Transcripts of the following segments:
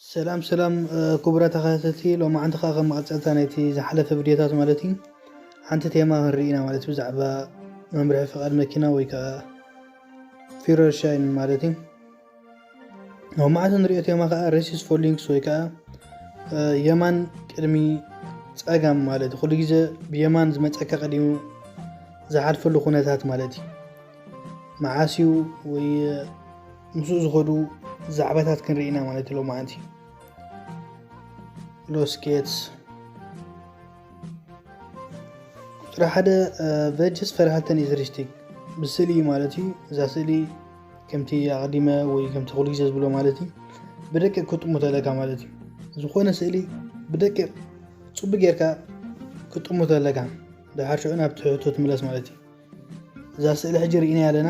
ሰላም ሰላም ክቡራት ተኸታተልቲ፣ ሎማዓንቲ ከዓ ከም መቐፀልታ ናይቲ ዝሓለፈ ቪድዮታት ማለት እዩ ሓንቲ ቴማ ክንርኢ ኢና ማለት እዩ፣ ብዛዕባ መምርሒ ፍቓድ መኪና ወይ ከዓ ፊሮርሻይን ማለት እዩ። ሎማዓንቲ ንሪኦ ቴማ ከዓ ሬሲስ ፎር ሊንክስ ወይ ከዓ የማን ቅድሚ ፀጋም ማለት እዩ። ኩሉ ግዜ ብየማን ዝመፀካ ቀዲሙ ዝሓልፈሉ ኩነታት ማለት እዩ። መዓስ እዩ ወይ ምስኡ ዝኸዱ ዛዕባታት ክንርኢ ኢና ማለት እዩ ሎማዓንቲ። ሎስኬትስ ቁፅሪ ሓደ፣ ቨጀስ ፈርሃልተን ኢዝ ሪስቲክ ብስእሊ እዩ ማለት እዩ። እዛ ስእሊ ከምቲ ኣቐዲመ ወይ ከምቲ ኩሉ ግዜ ዝብሎ ማለት እዩ ብደቂቕ ክጥሙ ተለካ ማለት እዩ። ዝኾነ ስእሊ ብደቂቕ ፅቡቅ ጌርካ ክጥሙ ተለካ ድሓር ሽዑ ናብ ትሕቶ ትምለስ ማለት እዩ። እዛ ስእሊ ሕጂ ርኢና ኣለና።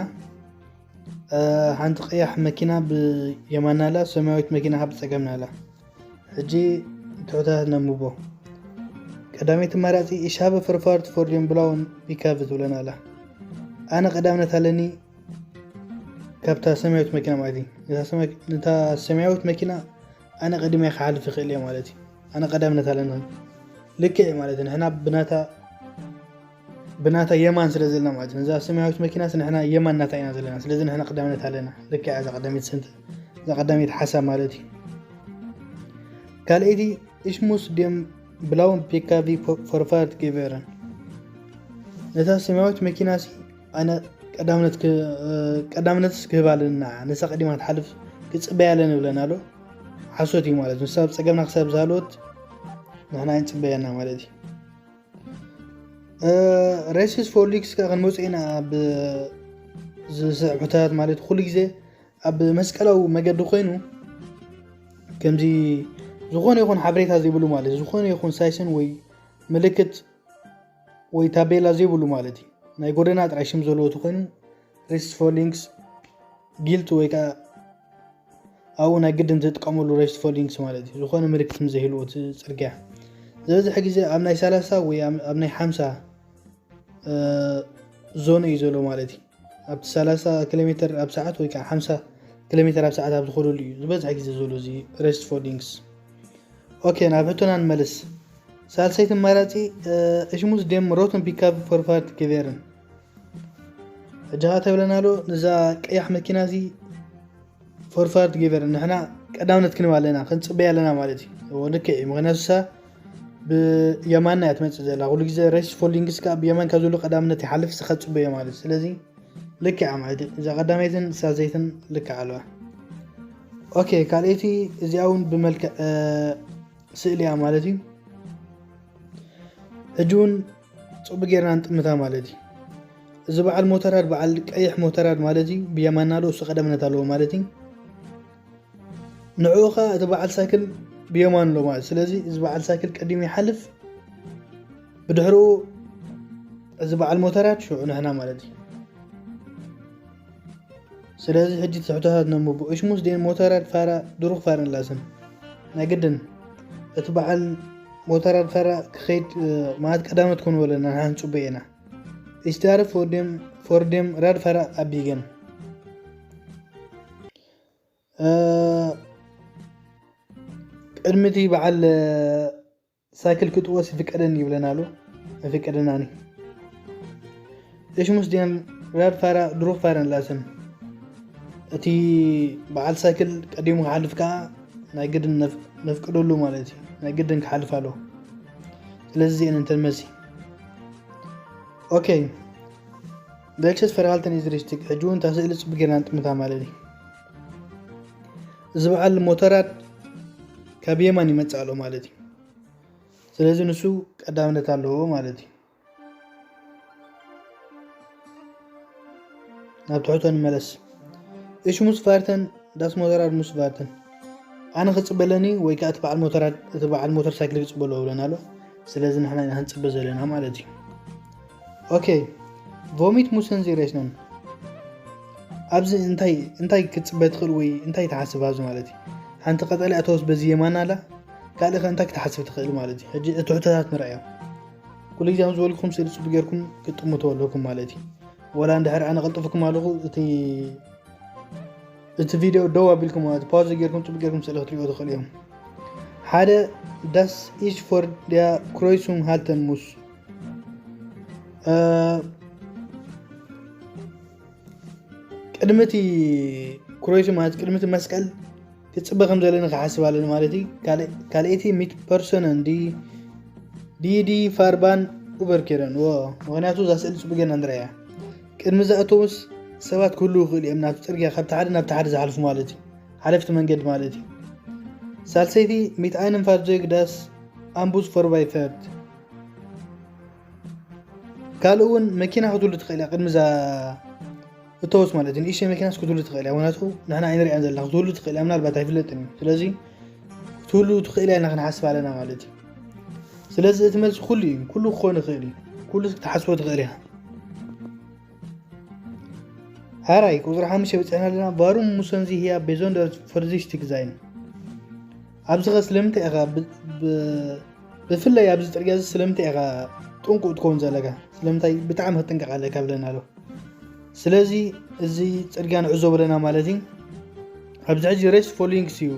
ሓንቲ ቀያሕ መኪና ብየማና ኣላ፣ ሰማያዊት መኪና ካብ ፀገምና ኣላ። ሕጂ ትሑታት ነንብቦ። ቀዳመይቲ መራፂ ኢሻበ ፈርፋርት ፎርዲን ብላውን ፒካቭ ትብለና ኣላ። ኣነ ቀዳምነት ኣለኒ ካብታ ሰማያዊት መኪና ማለት እዩ። ነታ ሰማያዊት መኪና ኣነ ቀዲመ ክሓልፍ ይኽእል እየ ማለት እዩ። ኣነ ቀዳምነት ኣለኒ ልክዕ ማለት እዩ። ንሕና ብናታ ብናታ የማን ስለ ዘለና ማለት እዩ። እዛ ሰማያዊት መኪናስ ንሕና የማን ናታ ኢና ዘለና። ስለዚ ንሕና ቀዳምነት ኣለና። ልክዕ እዛ ቀዳመይቲ ሰንት እዛ ቀዳመይቲ ሓሳብ ማለት እዩ። ካልኣይቲ እሽሙስ ዴም ብላውን ፒካቪ ፎርፋርት ጌቨርን ነታ ሰማያዊት መኪናሲ ኣነ ቀዳምነት ቀዳምነትስ ክህባ ኣለና። ንሳ ቀዲማ ትሓልፍ ክፅበያ ኣለኒ ብለና ኣሎ። ሓሶት እዩ ማለት እዩ። ንሳ ብፀገምና ክሳብ ዝሃለወት ንሕና ኣይንፅበያና ማለት እዩ። ሬሲስ ፎር ሊክስ ከዓ ክንመፁ ኢና። ኣብ ዝስዕብ ሕቶታት ማለት ኩሉ ግዜ ኣብ መስቀላዊ መገዲ ኮይኑ ከምዚ ዝኾነ ይኹን ሓበሬታ ዘይብሉ ማለት ዝኾነ ይኹን ሳይስን ወይ ምልክት ወይ ታቤላ ዘይብሉ ማለት እዩ። ናይ ጎደና ጥራይ ሽም ዘለዎ ተኮይኑ ሬሲስ ፎር ሊንክስ ጊልት ወይ ከዓ ኣብኡ ናይ ግድን ዝጥቀመሉ ሬሲስ ፎር ሊንክስ ማለት እዩ። ዝኾነ ምልክት ዘይህልዎ እቲ ፅርግያ ዝበዝሐ ግዜ ኣብ ናይ ሰላሳ ወይ ኣብ ናይ ሓምሳ ዞን እዩ ዘሎ ማለት እዩ። ኣብቲ ሰላሳ ኪሎ ሜትር ኣብ ሰዓት ወይ ከዓ ሓምሳ ኪሎ ሜትር ኣብ ሰዓት ኣብ ዝኸደሉ እዩ ዝበዝሐ ግዜ ዘሎ እዚ ሬሲስ ፎር ሊንክስ። ኦኬ፣ ናብ ሕቶና ንመልስ። ሳልሰይቲ መራፂ እሽሙስ ዴም ሮትን ፒካቭ ፎርፋርት ጌቨርን። ሕጂ ከዓ ተብለና ኣሎ ንዛ ቀያሕ መኪና እዚ ፎርፋርት ጌቨርን ንሕና ቀዳምነት ክንባ ኣለና ክንፅበያ ኣለና ማለት እዩ። ልክዕ እዩ። ምክንያቱ ሳ ብየማና እያ ትመፅእ ዘላ። ኩሉ ግዜ ሬሲስ ፎር ሊንክስ ከዓ ብየማን ካብ ዘሎ ቀዳምነት ይሓልፍ ስካ ፅበዮ ማለት እዩ። ስለዚ ልክዓ ማለት እዩ። እዛ ቀዳመይትን ሳልሰይትን ልክዓ ኣለዋ። ኦኬ፣ ካልኣይቲ እዚኣ እውን ብመልክዕ ስእሊ እያ ማለት እዩ። ሕጂ እውን ፅቡቅ ጌርና ንጥምታ ማለት እዩ። እዚ በዓል ሞተራድ በዓል ቀይሕ ሞተራድ ማለት እዩ ብየማና ኣሎ እሱ ቀደምነት ኣለዎ ማለት እዩ። ንዕኡ ከዓ እቲ በዓል ሳይክል ብየማን ኣሎ ማለት ስለዚ እዚ በዓል ሳይክል ቀዲሙ ይሓልፍ ብድሕርኡ እዚ በዓል ሞተራድ ሽዑ ንሕና ማለት እዩ። ስለዚ ሕጂ ትሕቶታት ነንብቦ። እሽሙስ ዴን ሞተራድ ፋራ ድሩክ ፋረን ላስን ናይ ግድን እቲ በዓል ሞተራድ ፋራ ክኸይድ ማለት ቀዳመት ኮን ወለና ንሓንፅቡ ኢና። ኢስታር ፎርዴም ፎርዴም ራድ ፋራ ኣቢገን ቅድሚ እቲ በዓል ሳይክል ክጥወስ ይፍቀደኒ ይብለና ኣሎ። ኣይፍቀደናኒ። እሽሙስ ዴን ራድ ፋራ ድሩክ ፋረን ላስን እቲ በዓል ሳይክል ቀዲሙ ክሓልፍ ከዓ ናይ ግድን ነፍቅደሉ ማለት እዩ። ናይ ግድን ክሓልፍ ኣለዎ። ስለዚ እዚአን እንተን መሲ ኦኬ። ቨልቸስ ፈርሃልተን ኢዝ ሪስቲክ ሕጂ እውን እታ ስእሊ ፅቡቅ ጌርና ንጥምታ ማለት እዩ። እዚ በዓል ሞተራት ካብ የማን ይመፅእ ኣሎ ማለት እዩ። ስለዚ ንሱ ቀዳምነት ኣለዎ ማለት እዩ። ናብ ትሕቶ ንመለስ። እሽ ሙስ ፋርተን ዳስ ሞተራድ ሙስ ፋርተን ኣነ ክፅበለኒ ወይ ከዓ እቲ በዓል ሞተር ሳይክል ክፅበሎ ብለን ኣሎ። ስለዚ ንሕና ኢና ክንፅበ ዘለና ማለት እዩ። ኦኬ ቮሚት ሙሰን ዜሬስነን ኣብዚ እንታይ እንታይ ክትፅበ ትኽእል ወይ እንታይ ትሓስብ ኣብዚ ማለት እዩ። ሓንቲ ቀጠልያ ኣተወስ በዚ የማን ኣላ ካልእ ከ እንታይ ክትሓስብ ትኽእል ማለት እዩ። ሕጂ እቲ ሕቶታት ንርኣዮ። ኩሉ ግዜ ከም ዝበልኩም ስእሊ ፅቡቅ ጌርኩም ክትጥምቶ ኣለኩም ማለት እዩ። ወላ እንድሕር ኣነ ቀልጥፍኩም ኣለኹ እቲ እቲ ቪድዮ ደው ኣቢልኩም ማለት ፓውዝ ጌርኩም ጽቡቅ ጌርኩም ስእሊ ክትሪኦ ትኽእሉ እዮም። ሓደ Das ist vor der Kreuzung halten muss። ቅድሚ እቲ ክሮይሱ ማለት ቅድሚ እቲ መስቀል ክጽበ ከም ዘለኒ ክሓስብ ኣለኒ ማለት እዩ። ካልእ- ካልኣይቲ ሚት ፐርሶነን ዲ ዲዲ ፋርባን ኡበር ኬረን ዎ ምክንያቱ እዛ ስእሊ ጽቡቅ ጌርና ንረያ። ቅድሚ ዝኣተውስ ሰባት ክህልዉ ይኽእሉ እዮም ናብቲ ጽርግያ ካብቲ ሓደ ናብቲ ሓደ ዝሓልፉ ማለት እዩ። ሓለፍቲ መንገዲ ማለት እዩ። ሳልሰይቲ ሚት ኣይንን ፋርዞይግ ዳስ ኣምቡስ ፎር ባይ ፈርድ ካልእ እውን መኪና ክትህሉ ትኽእል እያ ቅድሚ እዛ እተወስ ማለት እዩ። ንእሽተይ መኪናስ ክትህሉ ትኽእል እያ ምክንያቱ ንሕና ኣይንሪኣን ዘለና ክትህሉ ትኽእል እያ ምናልባት ኣይፍለጥን እዩ። ስለዚ ክትህሉ ትኽእል እያ ኢልና ክንሓስብ ኣለና ማለት እዩ። ስለዚ እቲ መልሲ ኩሉ እዩ። ኩሉ ክኾን ይኽእል እዩ። ኩሉ ክትሓስቦ ትኽእል እያ። ሓራይ ቁፅሪ ሓሙሽተ በፂሕና ኣለና። ቫሩም ሙሰንዚ ህያ ቤዞንደር ፈርዚሽቲ ግዛይን ኣብዚ ኸ ስለምንታይ ኢኻ ብ- ብ- ብፍላይ ኣብዚ ፅርግያ እዚ ስለምንታይ ኢኻ ጥንቁቅ ትኸውን ዘለካ ስለምንታይ ብጣዕሚ ክትጥንቀቅ ኣለካ ብለና ኣሎ። ስለዚ እዚ ፅርግያ ንዕዞ ብለና ማለት እዩ። ኣብዚ ሕጂ ሬስ ፎሊንግስ እዩ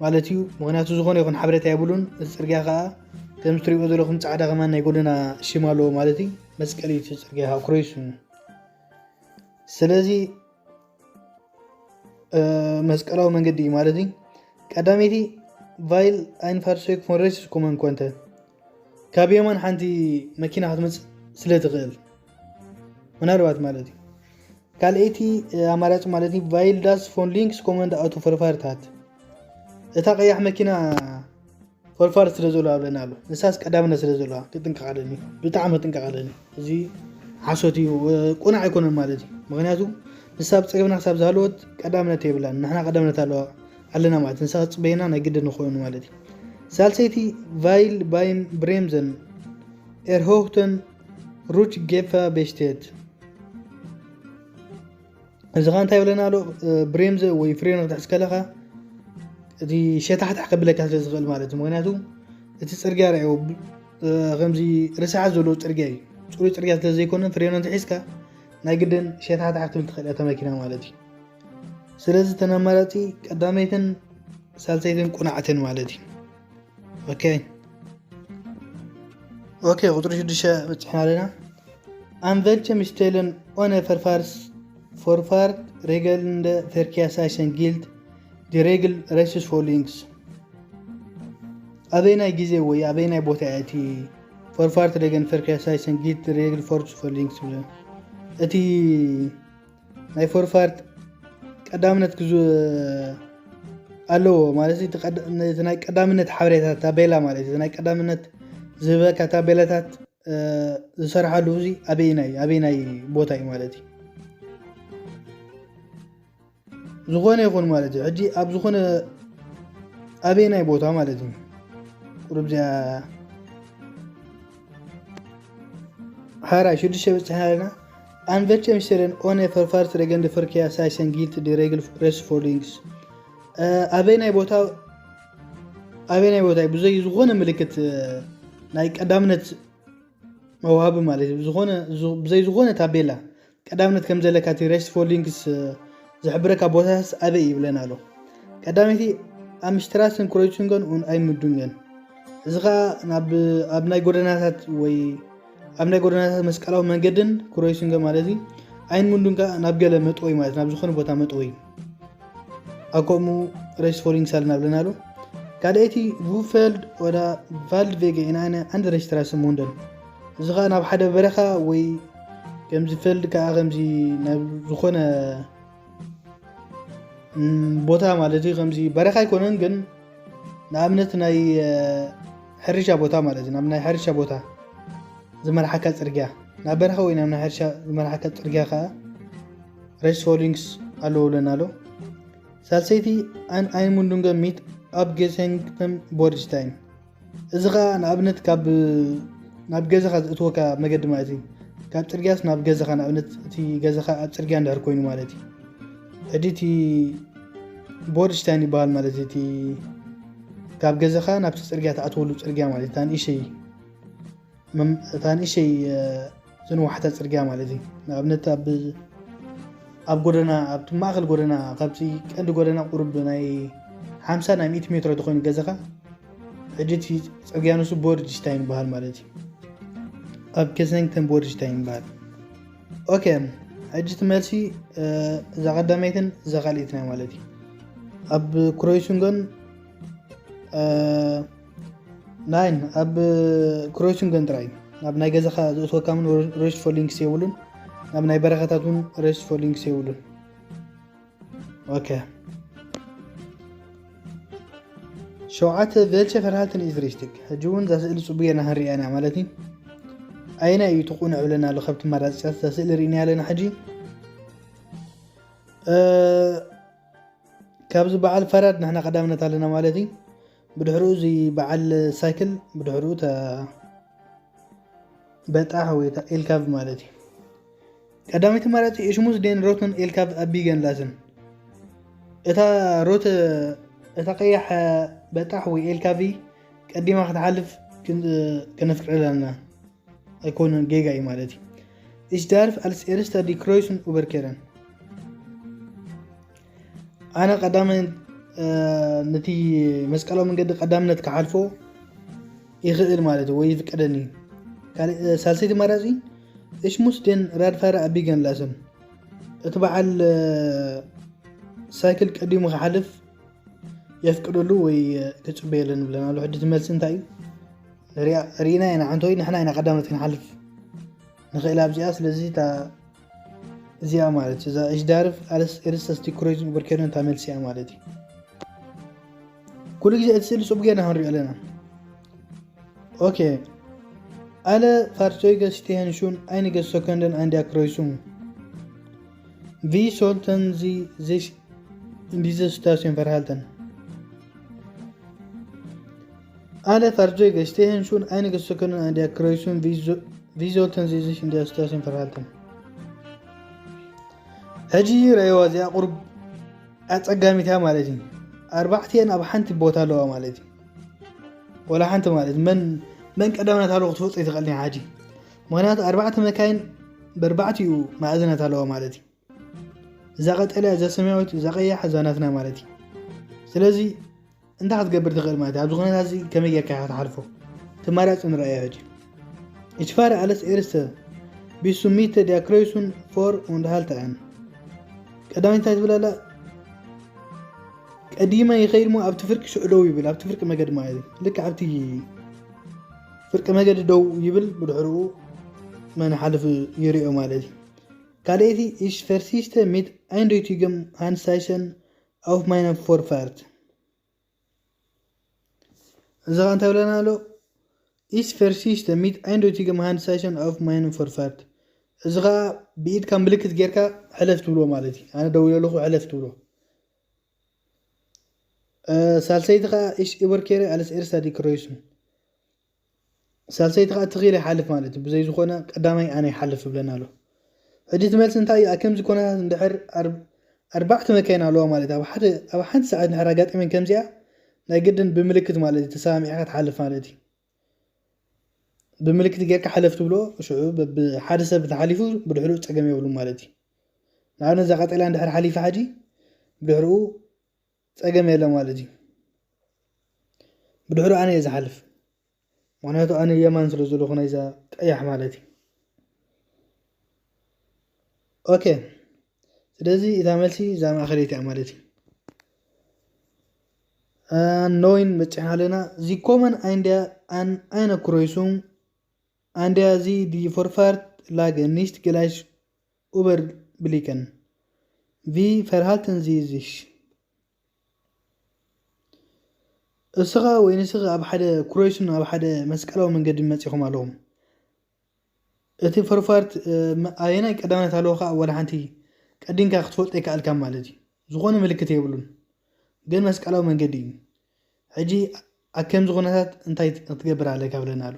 ማለት እዩ። ምክንያቱ ዝኾነ ይኹን ሓበሬታ የብሉን። እዚ ፅርግያ ከዓ ከም ትሪእዎ ዘለኹም ፃዕዳ ከማን ናይ ጎደና ሽም ኣለዎ ማለት እዩ። መስቀል እዩ እቲ ፅርግያ ካብ ክሮይሱ። ስለዚ እ፣ መስቀላዊ መንገዲ እዩ ማለት እዩ። ቀዳመይቲ ቫይል ኣይንፋርሶይክ ፎንሬስ ኮመን ኮንተ ካብ የማን ሓንቲ መኪና ክትመፅእ ስለ ትኽእል ምናልባት ማለት እዩ። ካልኣይቲ ኣማራፂ ማለት እዩ ቫይል ዳስ ፎን ሊንክስ ኮመንድ ኣውቶ ፈርፋርታት እታ ቀያሕ መኪና ፈርፋር ስለ ዘሎ ኣለና ኣሎ ንሳስ ቀዳምነት ስለ ዘለዋ ክጥንቀቕ ኣለኒ። ብጣዕሚ ክጥንቀቕ ኣለኒ። እዚ ሓሶት እዩ። ቁናዕ ኣይኮነን ማለት እዩ። ምክንያቱ ንሳ ኣብ ፀገምና ክሳብ ዝሃለወት ቀዳምነት የብላን ንሕና ቀዳምነት ኣለዋ ኣለና ማለት ንሳ ክፅበየና ናይ ግድን ንኾኑ ማለት እዩ። ሳልሰይቲ ቫይል ባይም ብሬምዘን ኤርሆህተን ሩች ጌፋ ቤሽቴት እዚ ኸ እንታይ ይብለና ኣሎ? ብሬምዘ ወይ ፍሬን ክትሕዝ ከለኻ እቲ ሸታሕታሕ ከብለካ ስለ ዝኽእል ማለት እዩ። ምክንያቱ እቲ ፅርግያ ርኣዮ ከምዚ ርስሓት ዘለዎ ፅርግያ እዩ። ፅሩይ ፅርግያ ስለ ዘይኮነ ፍሬኖ እንተሒዝካ ናይ ግድን ሸታሕታሕ ክትብል ትኽእል እያ እታ መኪና ማለት እዩ። ስለዚ እተን ኣማራፂ ቀዳመይትን ሳልሰይትን ቁናዕትን ማለት እዩ። ኦኬ ኦኬ ቁፅሪ ሽዱሽተ በፂሕና ኣለና። An welchem Stellen ohne Verfahrs Vorfahrt regelnde Verkehrseichen gilt die Regel rechts vor links? ኣበይናይ ግዜ ወይ ኣበይናይ ቦታ እያ እቲ ፎርፋርት ሬገን ፈርኪያሳይሰን ጊልት ሬግል ፎርስ ፎር ሊንክስ ዝብለ እቲ ናይ ፎርፋርት ቀዳምነት ክዙ ኣለዎ ማለት እዩ። እቲ ቀድ- እቲ ናይ ቀዳምነት ሓበሬታ ታቤላ ማለት እዩ። እቲ ናይ ቀዳምነት ዝህበካ ታቤላታት እ፣ ዝሰርሓሉ እዚ ኣበይናይ ኣበይናይ ቦታ እዩ ማለት እዩ። ዝኾነ ይኹን ማለት እዩ። ሕጂ ኣብ ዝኾነ ኣበይናይ ቦታ ማለት እዩ። ቁሩብ እዚኣ ሓራይ ሽዱሽተ በፂሕና ኣለና። An welchem Stellen ohne Verfahrt regelnde Verkehrseichen gilt die Regel rechts vor links? ኣበይ ናይ ቦታ ኣበይ ናይ ቦታ እዩ ብዘይ ዝኾነ ምልክት እ፣ ናይ ቀዳምነት መዋሃቢ ማለት እዩ። ዝኾነ ዙ- ብዘይ ዝኾነ ታቤላ ቀዳምነት ከም ዘለካ እቲ ሬስት ፎር ሊንክስ እ፣ ዝሕብረካ ቦታስ ኣበይ ይብለና ኣሎ። ቀዳመይቲ ኣምሽትራስን ክሮይሱንገን ኡን ኣይምዱንገን እዚ ኸዓ ናብ ኣብ ናይ ጎደናታት ወይ ኣብ ናይ ጎደናታት መስቀላዊ መንገድን ክሮይሲንገ ማለት እዩ። ኣይን ሙንዱን ከዓ ናብ ገለ መጥወይ ማለት ናብ ዝኾነ ቦታ መጥወይ ኣብ ከምኡ ሬስት ፎር ሊንክስ ኣለና ብለና ኣሎ። ካልኣይቲ ቡፈልድ ወዳ ቫልድ ቬገ ኢና ኣነ ኣንድ ሬጅስትራስ ሙንደን እዚ ከዓ ናብ ሓደ በረኻ ወይ ከምዚ ፈልድ ከዓ ከምዚ ናብ ዝኾነ ም፣ ቦታ ማለት እዩ። ከምዚ በረኻ ኣይኮነን ግን ንኣብነት ናይ እ፣ ሕርሻ ቦታ ማለት እዩ። ናብ ናይ ሕርሻ ቦታ ዝመርሓካ ፅርግያ ናብ በረኻ ወይ ናብ ናይ ሕርሻ ዝመርሓካ ፅርግያ ከዓ ሬስት ፎር ሊንክስ ኣለዎ ብለና ኣሎ። ሳልሰይቲ ኣን ኣይንሙንዱንገ ሚት ኣብ ጌሰንግተን ቦርጅታይን እዚ ኸዓ ንኣብነት ካብ ናብ ገዛኻ ዝእትወካ መገዲ ማለት እዩ። ካብ ፅርግያስ ናብ ገዛኻ ንኣብነት እቲ ገዛኻ ኣብ ፅርግያ እንድሕር ኮይኑ ማለት እዩ። ሕጂ እቲ ቦርጅታይን ይበሃል ማለት እዩ። እቲ ካብ ገዛኻ ናብቲ ፅርግያ ትኣትወሉ ፅርግያ ማለት እዩ። እታ ንእሸይ መም- እታ ንእሸይ እ፣ ዝንዋሕታ ፅርግያ ማለት እዩ። ንኣብነት ኣብ ኣብ ጎደና ኣብቲ ማእኸል ጎደና ካብቲ ቀንዲ ጎደና ቁሩብ ናይ ሓምሳ ናይ ሚእቲ ሜትሮ ተኾይኑ ገዛኻ ሕጂ እቲ ፅርግያ ንሱ ቦርጅ ስታይን ይበሃል ማለት እዩ። ኣብ ኬስኒንግተን ቦርጅ ስታይን ይበሃል። ኦኬ፣ ሕጂ እቲ መልሲ እዛ ቀዳመይትን እዛ ካልኢትና ማለት እዩ። ኣብ ክሮይሱንጎን ናይን ኣብ ክሮይሱንጎን ጥራይ ናብ ናይ ገዛኻ ዝእትወካ ውን ሬስት ፎር ሊንክስ የብሉን። ናብ ናይ በረኻታት ውን ሬስት ፎር ሊንክስ የብሉን። ኦኬ፣ ሸውዓተ ቨልቸ ፈርሃልትን ኢዝ ሪስቲክ። ሕጂ እውን እዛ ስእሊ ጽቡቅ ጌርና ክንሪኣ ኢና ማለት እዩ። ኣየናይ እዩ እቲ ቁኑዕ ብለና ኣሎ ካብቲ መራጽታት እዛ ስእሊ ርኢና ኣለና። ሕጂ ካብዚ በዓል ፈራድ ንሕና ቀዳምነት ኣለና ማለት እዩ። ብድሕሪኡ እዚ በዓል ሳይክል ብድሕሪኡ እታ በጣሕ ወይ እታ ኤልካቭ ማለት እዩ። ቀዳመይቲ መራጺ እሽሙዝ ዴን ሮተን ኤልካቭ ኣቢገን ላትን። እታ ሮተ እታ ቀያሕ በጣሕ ወይ ኤልካቪ ቀዲማ ክትሓልፍ ክን- ከነፍቅደላ ኣለና። ኣይኮነን፣ ጌጋ እዩ ማለት እዩ። Ich darf als erster die Kreuzung überqueren. ኣነ ቀዳመ ነቲ መስቀላዊ መንገዲ ቀዳምነት ክሓልፎ ይኽእል ማለት እዩ ወይ ይፍቀደኒ። ካልእ ሳልሰይቲ መራጺ እሽሙስ ዴን ራድፋረ ኣቢገን ላስን እቲ በዓል ሳይክል ቀዲሙ ክሓልፍ የፍቅደሉ ወይ ክጽበየለን ብለና ኣሎ። ሕጂ እቲ መልሲ እንታይ እዩ? ርኢና ኢና ዓንቶ ንሕና ኢና ቀዳመት ክንሓልፍ ንኽእል ኣብዚኣ። ስለዚ እዚኣ ማለት እዛ እሽዳርፍ ኣለስ ኤርሰስ ዲኮሬሽን ኦቨር ኬርን እታ መልሲ እያ ማለት እዩ። ኩሉ ግዜ እቲ ስእሊ ጽቡቅ ጌርና ክንሪኦ ኣለና። ኦኬ፣ ኣለ ፋርቶይገ ስቴህን ሹን ኣይንገ ሰኮንደን ኣንድያ ክሮይሱም ቪ ሶልተን ዚ ዚሽ እንዲዘ ስታሲዮን ፈርሃልተን ኣለ ፋርቶይገ ስቴህን ሹን ኣይንገ ሰኮንደን ኣንድያ ክሮይሱም ቪ ሶልተን ዚ ዚሽ እንዲዘ ስታሲዮን ፈርሃልተን። ሕጂ ረእይዋ እዚኣ ቁሩብ ኣጸጋሚት እያ ማለት እዩ። ኣርባዕቲኤን ኣብ ሓንቲ ቦታ ኣለዋ ማለት እዩ። ወላ ሓንቲ ማለት መን መን ቀዳምነት ኣለዎ ክትፈልጦ ይትኽእል ሕጂ። ምክንያቱ ኣርባዕተ መካይን በርባዕቲኡ ማእዝናት ኣለዋ ማለት እዩ። እዛ ቀጠልያ፣ እዛ ሰማያዊት፣ እዛ ቀያሕ፣ እዛ ናትና ማለት እዩ። ስለዚ እንታይ ክትገብር ትኽእል ማለት እዩ? ኣብዚ ኩነታት እዚ ከመይ ጌርካ ኢኻ ክትሓልፎ? ተማራጺ ንረኣዮ ሕጂ። Ich fahre als Erste bis zur Mitte der Kreuzung vor und halte an. ቀዳመይቲ እንታይ ትብል ኣላ? ቀዲመ ይኸይድ እሞ ኣብቲ ፍርቂ ሽዑ ደው ይብል። ኣብቲ ፍርቂ መገዲ ማለት እዩ። ልክዕ ኣብቲ ፍርቂ መገዲ ደው ይብል፣ ብድሕሪኡ መን ሓልፍ ይሪኦ ማለት እዩ። ካልኣይቲ ich verzichte mit eindeutigem Handzeichen auf meine Vorfahrt. እዚ ኸዓ እንታይ ብለና ኣሎ? Ich verzichte mit eindeutigem Handzeichen auf meine Vorfahrt። እዚ ኸዓ ብኢድካ ምልክት ጌርካ ሕለፍ ትብሎ ማለት እዩ። ኣነ ደው ኢለ ኣለኹ ሕለፍ ትብሎ። ሳልሰይቲ ኸዓ ich überquere als Erster die Kreuzung። ሳልሰይቲ ኸዓ ትኺል ይሓልፍ ማለት እዩ። ብዘይ ዝኾነ ቀዳማይ ኣነ ይሓልፍ ይብለና ኣሎ። ሕጂ እቲ መልሲ እንታይ እዩ? ኣብ ከምዚ ኩነታት እንድሕር ኣርባዕተ መካይን ኣለዋ ማለት እዩ። ኣብ ሓደ ኣብ ሓንቲ ሰዓት እንድሕር ኣጋጢመን ከምዚኣ ናይ ግድን ብምልክት ማለት እዩ ተሰማሚዕካ ትሓልፍ ማለት እዩ። ብምልክት ጌርካ ሓለፍ ትብሎ ሽዑ ብሓደ ሰብ ተሓሊፉ ብድሕሪኡ ጸገም የብሉን ማለት እዩ። ንኣብነት እዛ ቀጠልያ እንድሕር ሓሊፋ ሕጂ ብድሕሪኡ ጸገም የለ ማለት እዩ። ብድሕሪኡ ኣነ እየ ዝሓልፍ። ምክንያቱ ኣነ የማን ስለ ዘለኹ ናይዛ ቀያሕ ማለት እዩ። ኦኬ፣ ስለዚ እታ መልሲ እዛ ማእኸለይቲ እያ ማለት እዩ። ኖይን በፂሕና ኣለና። ዚ ኮመን ኣይንድያ ኣን ኣይነ ክሮይሱም ኣንድያ ዚ ዲ ፎርፋርት ላገ ኒሽት ግላሽ ኡበር ብሊከን ቪ ፈርሃልተን ዚ ዚሽ እስኻ ወይ ንስኺ ኣብ ሓደ ክሮይሱን ኣብ ሓደ መስቀላዊ መንገዲ መጺኹም ኣለኹም። እቲ ፈርፋርት ኣየናይ ቀዳምነት ኣለዎ ከዓ ወላ ሓንቲ ቀዲንካ ክትፈልጦ ይከኣልካ ማለት እዩ። ዝኾነ ምልክት የብሉን፣ ግን መስቀላዊ መንገዲ እዩ። ሕጂ ኣብ ከምዚ ኩነታት እንታይ ክትገብር ኣለካ ብለና ኣሎ።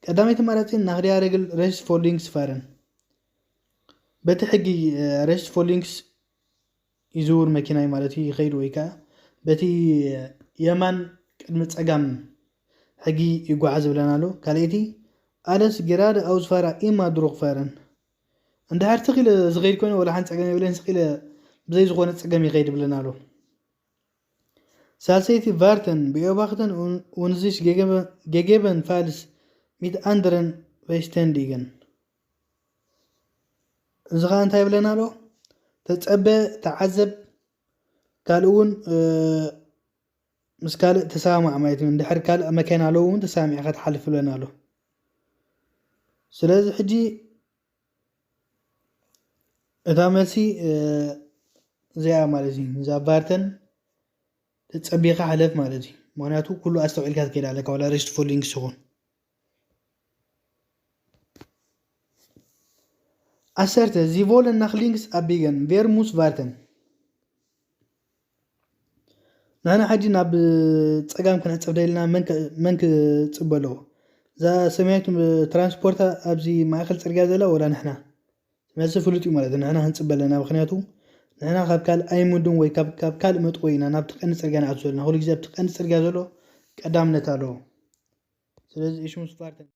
ቀዳመይቲ ኣማራጺ ናኽድያ ሬግል ሬስት ፎር ሊንክስ ፋረን በቲ ሕጊ ሬስት ፎር ሊንክስ ይዝውር መኪናይ ማለት እዩ ይኸይድ ወይ ከዓ በቲ የማን ቅድሚ ፀጋም ሕጊ ይጓዓዝ ብለና ኣሎ። ካልኣይቲ ኣለስ ጌራደ ኣውዝፋራ ኢማ ድሩክ ፋረን እንድሕር ትኽ ኢለ ዝኸይድ ኮይኑ ወላ ሓንቲ ጸገም የብለን፣ ስቕ ኢለ ብዘይ ዝኾነ ጸገም ይኸይድ ይብለና ኣሎ። ሳልሰይቲ ቫርተን፣ ቢኦባኽተን ኡን-፣ ኡንዚሽ ጌገበ-፣ ጌጌበን ፋልስ ሚት ኣንድረን ቨይስተንዲገን። እዚ ኸዓ እንታይ ይብለና ኣሎ? ተጸበ፣ ተዓዘብ፣ ካልእ እውን፣ እ፣ ምስ ካልእ ተሰማማዕ ማለት እዩ። እንድሕር ካልእ መካይን ኣለዎ እውን ተሰማሚዕካ ትሓልፍ ይብለና ኣሎ። ስለዚ ሕጂ እታ መልሲ፣ እ፣ እዚኣ ማለት እዩ። እዛ ቫርተን ተጸቢኻ ሕለፍ ማለት እዩ። ምኽንያቱ ኩሉ ኣስተውዒልካ ትከይድ ኣለካ፣ ዋላ ሬስትፉል ሊንክስ ይኹን። ዓሰርተ፣ ዚ ቮለን ናኽ ሊንክስ ኣቢገን ቬርሙስ ቫርተን። ንሕና ሕጂ ናብ ጸጋም ክንዕጸፍ ደሊና መን ክ-፣ መን ክጽበ ኣለዎ? እዛ ሰማያዊት ትራንስፖርታ ኣብዚ ማእከል ጽርግያ ዘላ ወላ ንሕና? መልሲ ፍሉጥ እዩ ማለት እዩ። ንሕና ክንጽበ ኣለና። ምኽንያቱ ንሕና ካብ ካልእ ኣይሙድን ወይ ካብ፣ ካብ ካልእ መጥቆ ኢና ናብቲ ቀንዲ ጽርግያ ንኣቱ ዘለና። ኩሉ ግዜ ኣብቲ ቀንዲ ጽርግያ ዘሎ ቀዳምነት ኣለዎ። ስለዚ እሽሙስ ፋርተን